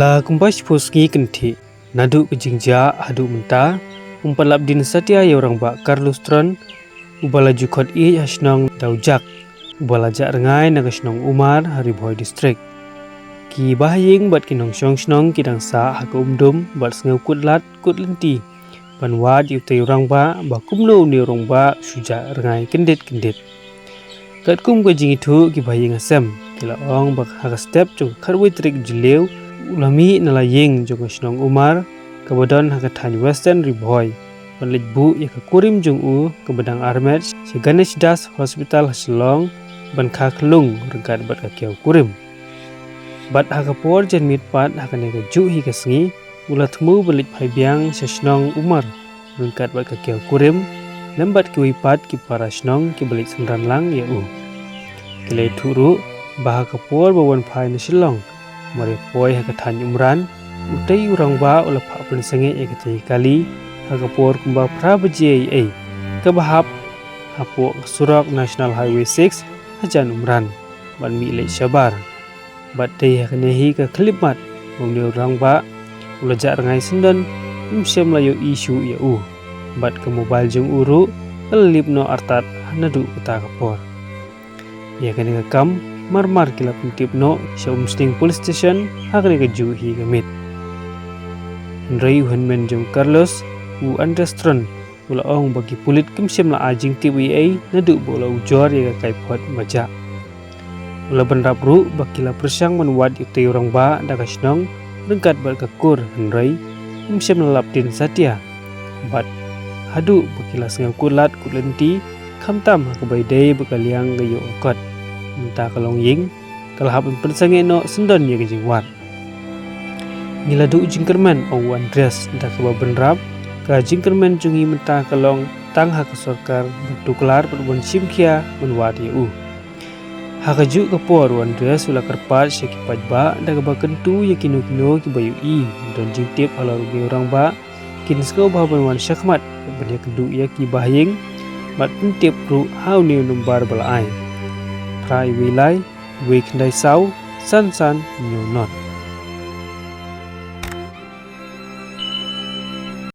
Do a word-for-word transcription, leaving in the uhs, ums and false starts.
La kumba shiphew sngi kynthih naduh ka jingjia haduh mynta, um pat lap dien satia ïa u rangbah Carlos Tron, uba la ju khot ïa ha shnong Daujak, uba la jah rngai na ka shnong Umar ha Ri Bhoi District. Ki bahaïing bad ki nongshong shnong ki dang sah ha ka umdum bad sngew kut lad kut lynti ban wad ïa utei u rangbah ba kumno une u rangbah u shu jah rngai kyndit kyndit. Katkum ka jingithuh ki bahaïing hasem ki la ong ba ha ka step jong ka khatwei tarik Jylliew u la mih na la ïing jong ka shnong Umar kaba don ha ka thaiñ Western Ri Bhoi ban leit buh ïa ka kurim jong u kaba dang armet sha Ganesh Das Hospital ha Shillong ban kha khyllung ryngkat bad ka kiaw kurim. Bad ha ka por janmiet pat ha kane kajuh hi ka sngi u la thmu ban leit phai biang sha shnong Umar ryngkat bad ka kiaw kurim lem bad kiwei pat ki para shnong kiba leit synran lang ïa u. Ki la ïathuh ruh ba ha ka por ba wan phai na Shillong mar ïa poi ha ka thaiñ Umran, utei u rangbah u la phah pynsangeh ïa katei ka kali ha ka por kumba phra baje eiei, kaba hap hapoh ka surok National Highway six hajan Umran ban mih leit shabar. Bad dei ha kane hi ka khyllipmat ba une u rangbah u la jah rngai syndon, um shym la ïohi shuh ïa u. Bad ka mobile jong u ruh ka la lip noh artat ha naduh kata ka por. Ïa kane ka kam marmar ki la pyntip noh sha Umsning Police Station ha kane kajuh hi ka miet. Hynrei u hynmen jong u Carlos, u Andres Tron, u la ong ba ki pulit kim shym la ai jingtip ei ei naduh ba u la ujor ïa ka kaiphod ba jah. U la bynrap ruh ba ki la pyrshang ban wad ïa utei u rangbah da ka shnong ryngkat bad ka kur, hynrei um shym la lap dien satia. Bad haduh ba ki la sngew kut lad kut lynti, khamtam ha kaba ïadei bad ka liang ka ïoh ka kot, mynta ka longïing ka la hap ban pynsangeh noh syndon ïa ka jingwad. Ngi la duh jingkyrmen, ong u Andres da kaba bynrap, ka jingkyrmen jong ngi mynta ka long tang ha ka sorkar ban tuklar bad ban shim khia ban wad ïa u. Ha kajuh ka por u Andres u la kyrpad sha ki paidbah da kaba kyntu ïa kino kino kiba ïohi don jingtip halor une u rangbah, kin sngewbha ban wan shakhmat ban ïakynduh ïa ki bahaïing bad pyntip ruh ha une u nombar ba la ai: phra wei lai wei khyndai saw san san hynñiew nod.